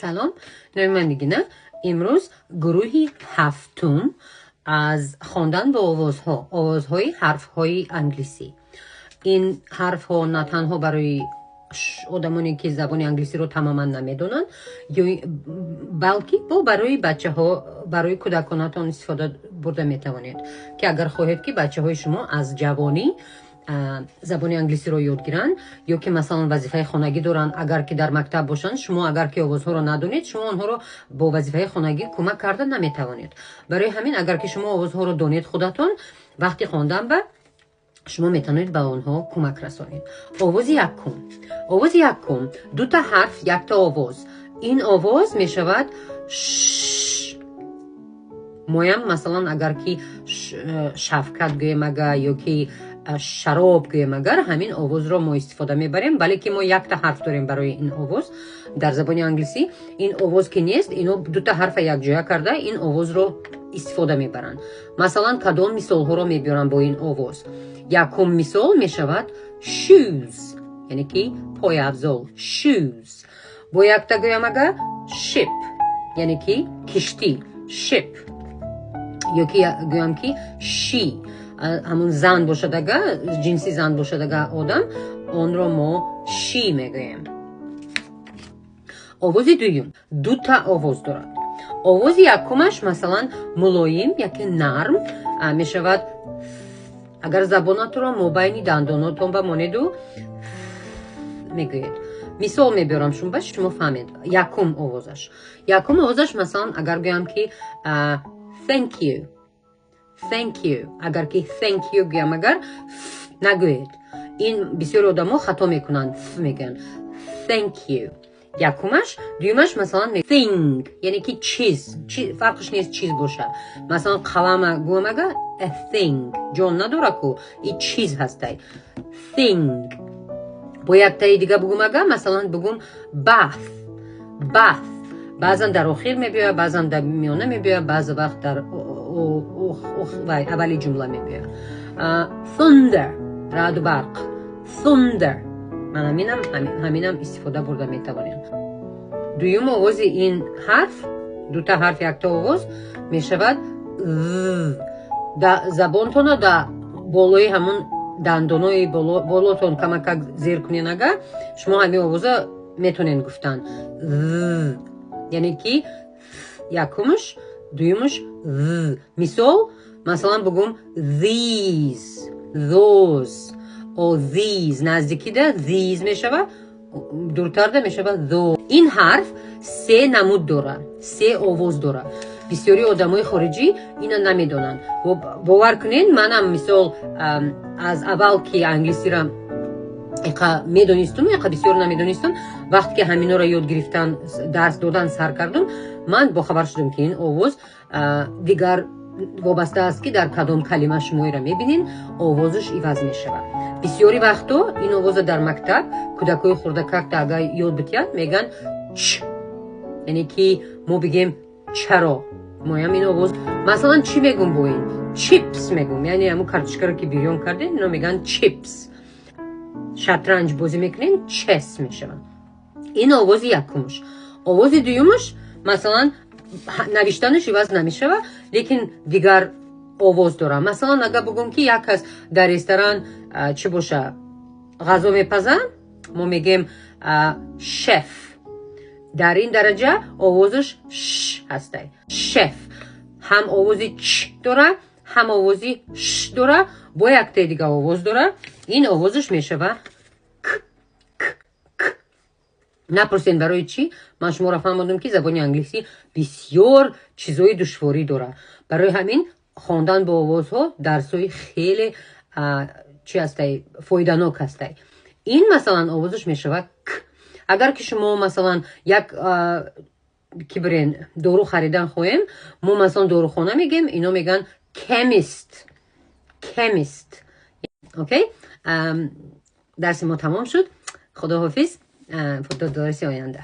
Салом, номи ман Нигина. Имрӯз гурӯҳи ҳафтум аз хондан бо овозҳо, овозҳои ҳарфҳои англисӣ. Ин ҳарфҳо на танҳо барои одамоне, ки забони англисиро тамоман намедонанд, балки бо барои бачаҳо, барои кӯдаконатон истифода бурда метавонед, ки агар хоҳед, ки бачаҳои шумо аз ҷавонӣ забони англисиро ёд гиранд ё ки, масалан, вазифаи хонагӣ доранд, агар ки дар мактаб бошанд, шумо агар ки овозҳоро надонед, шумо онҳоро бо вазифаи хонагӣ кӯмак карда наметавонед. Барои ҳамин, агар ки шумо овозҳоро донед худатон, вақти хондан ба шумо метавонед ба онҳо кӯмак расонед. Овози якум. Овози якум: дута ҳарф, якта овоз. Ин овоз мешавад ш. Моям, масалан, агар ки Шавкат гӯем ага ё ки шароб гӯем агар, ҳамин овозро мо истифода мебарем, вале ки мо якта ҳарф дорем барои ин овоз. Дар забони англисӣ ин овоз ки нест, ино дута ҳарфа якҷоя карда ин овозро истифода мебаранд. Масалан, кадом мисолҳоро мебиёрам бо ин овоз? Якум мисол мешавад shoes, яъне ки пойафзол, shoes. Бо якта гӯям ага, ship, яъне ки киштӣ, ship. Ё ки гӯям ки she, ҳамун зан бошад ага, ҷинси зан бошад ага одам, онро мо she мегӯем. Овози дуюм дута овоз дорад. Овози якумаш, масалан, мулоим яке нарм мешавад, агар забонатро мобайни дандонотон ба монеду мегӯед. Мисол мебиёрам шумо, ба шумо фаҳмед. Якум овозаш, масалан, агар гӯям ки thank you, thank you, агар ки thank you гӯям агар, нагӯед. Ин бисёри одамо хато мекунанд, ф мегӯянд. Thank you якумаш. Дуюмаш, масалан, thing, яъне ки чиз, фарқш нест, чиз боша. Масалан, қалама гӯям ага, a thing, ҷон надора ку, и чиз ҳастай, thing. Бо яктаи дига бугум ага, масалан, бугум bath, bath, баъзан дар охир мебиёяд, баъзан дар миёна мебиёяд, баъзе вақт дар аввали ҷумла мебиёяд. Thunder, раъду барқ, thunder. Ман ҳаминам истифода бурда метавонем. Дуюм овози ин ҳарф, дута ҳарф, якта овоз мешавад. Забонтона да болои ҳамун дандонои болотон камакак зер кунен ага, шумо ҳамин овоза метонен гуфтан, яъне ки якумш, дуюмш. Мисол, масалан, бугум these, those о these. Наздикида these мешава, дуртарда мешава those. Ин ҳарф се намуд дора, се овоз дора. Бисёри одамои хориҷӣ ина намедонанд. Бовар кунед, манам, мисол, аз аввал ки англисиро иқа медонистум, иқа бисёр намедонистум, вақте ки ҳаминора ёд гирифтан, дарс додан сар кардум, ман бохабар шудам, ки ин овоз дигар вобаста аст, ки дар кадом калима шумоеро мебинен, овозаш иваз мешавад. Бисёри вақто ин овоза дар мактаб кӯдакҳои хурдакакта агар ёд битиҳад, мегӯянд ч, яъне ки мо бигем чаро моям ин овоз. Масалан, чӣ мегум бо ин? Чипс мегум, яъне ҳамун картошкаро, ки бирён кардем, ино мегӯянд чипс. Шатранҷ бозӣ мекунем, chess мешавад. Ин овози якумш. Овози дуюмаш, масалан, навиштанаш иваз намешавад, лекин дигар овоз дорам. Масалан, агар бугум, ки як кас дар ресторан чӣ боша, ғазо мепаза, мо мегӯем шеф. Дар ин дараҷа овозаш ш ҳастай, chef. Ҳам овози ч дора, ҳам овози ш дора, бо яктаи дига овоз дора. Ин овозаш мешава к, к, к. Напурсен барои чӣ. Ман шуморо фаҳмодам, ки забони англисӣ бисёр чизои душворӣ дорад. Барои ҳамин хондан бо овозҳо дарсҳои хеле чӣ ҳастай, фоиданок ҳастай. Ин, масалан, овозаш мешавад к. Агар ки шумо, масалан, як ки бирен дору харидан хоҳем, мо, масалан, дорухона мегем, ино мегӯянд chemist, chemist. Окей, дарси мо тамом шуд. Худоҳофиз то дарси оянда.